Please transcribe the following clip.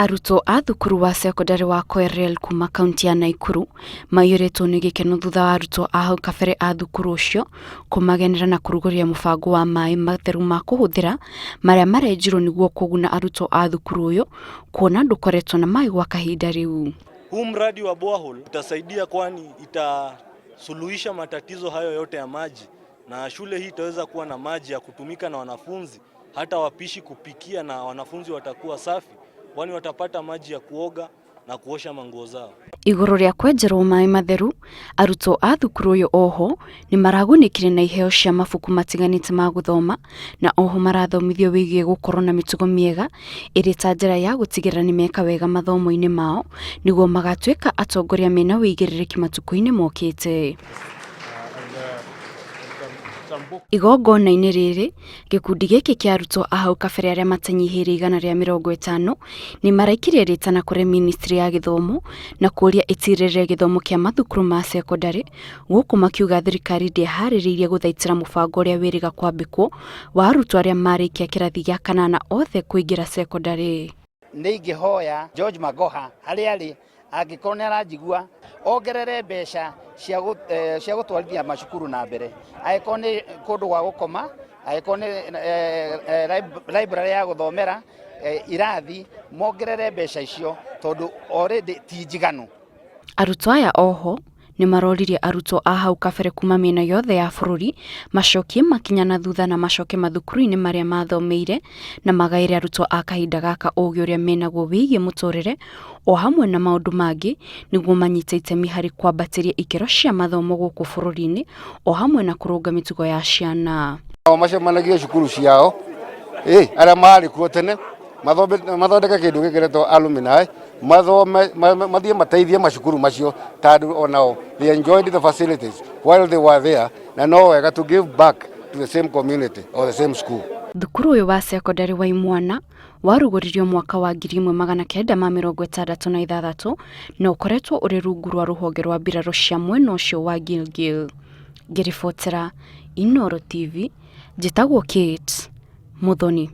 Arutwo a thukuru wa cekondarĩ wa Koerel kuma kaunti ya Naikuru maiyũrĩtwo nĩ gĩkeno thutha wa arutwo a hau kabere a thukuru ũcio kũmagenera na kũrugũria mũbango wa maĩ matheru ma kũhũthĩra marĩa marenjirwo nĩguo kũguna arutwo a thukuru ũyũ kuona ndũkoretwo na maĩ gwa kahinda rĩu. Huu mradi wa borehole utasaidia kwani itasuluhisha matatizo hayo yote ya maji na shule hii itaweza kuwa na maji ya kutumika na wanafunzi, hata wapishi kupikia, na wanafunzi watakuwa safi kwani watapata maji ya kuoga na kuosha manguo zao. Igũrũ rĩa kwenjerwo maĩ matheru, arutwo a thukuru ũyũ oho nĩ maragunĩkire na iheo cia mabuku matiganĩte ma gũthoma na oho marathomithio wĩgiĩ gũkorwo na mĩtugo mĩega ĩrĩ ta njĩra ya gũtigĩrĩra nĩ meka wega mathomo-inĩ mao nĩguo magatuĩka atongoria mena wĩigĩrĩrĩki matukũ-inĩ mokĩte. Igongona-inĩ rĩrĩ, gĩkundi gĩkĩ kĩa arutwo a hau kabere arĩa matanyihĩire 150 nĩ maraikirie rĩtana kũrĩ ministry ya gĩthomo na kũria ĩtirĩrĩre gĩthomo kĩa mathukuru ma cekondarĩ gũkũ makiuga thirikari ndĩharĩrĩirie gũthaitĩra mũbango ũrĩa wĩrĩga kwambĩkwo wa arutwo arĩa marĩkia kĩrathi gĩa kanana othe kũingĩra cekondarĩ. Nĩ ingĩhoya George Magoha harĩa arĩ, angĩkorwo nĩ aranjigua, ongerere mbeca cia gũtwarithia macukuru na mbere, angĩkorwo nĩ kũndũ gwa gũkoma, angĩkorwo nĩ library ya gũthomera, irathi, mongerere mbeca icio tondũ already ti njiganu. Arutwo aya oho nĩ maroririe arutwo a hau kabere kuma mĩena yothe ya bũrũri macokie makinya na thutha na macoke mathukuru-inĩ marĩa mathomeire na magaĩre arutwo a kahinda gaka ũgĩ ũrĩa menaguo wĩgiĩ mũtũrĩre o hamwe na maũndũ mangĩ nĩguo manyite itemi harĩ kwambatĩria ikĩro cia mathomo gũkũ bũrũri-inĩ o hamwe na kũrũnga mĩtugo ya ciana. Nao macemanagie cukuru ciao, arĩa marĩ kuo tene, mathondeke kĩndũ gĩkĩretwo alumni, mathome, mathiĩ mateithie macukuru macio tondũ onao they enjoyed the facilities while they were there, na no wega to give back to the same community or the same school. Thukuru ũyũ wa cekondarĩ wa Imwana warugũririo mwaka wa 1966 na ũkoretwo ũrĩ rungu rwa rũhonge rwa mbirarũ cia mwena ũcio wa Gilgil. Ngĩribotera Inooro TV, njĩtagwo Kate Muthoni.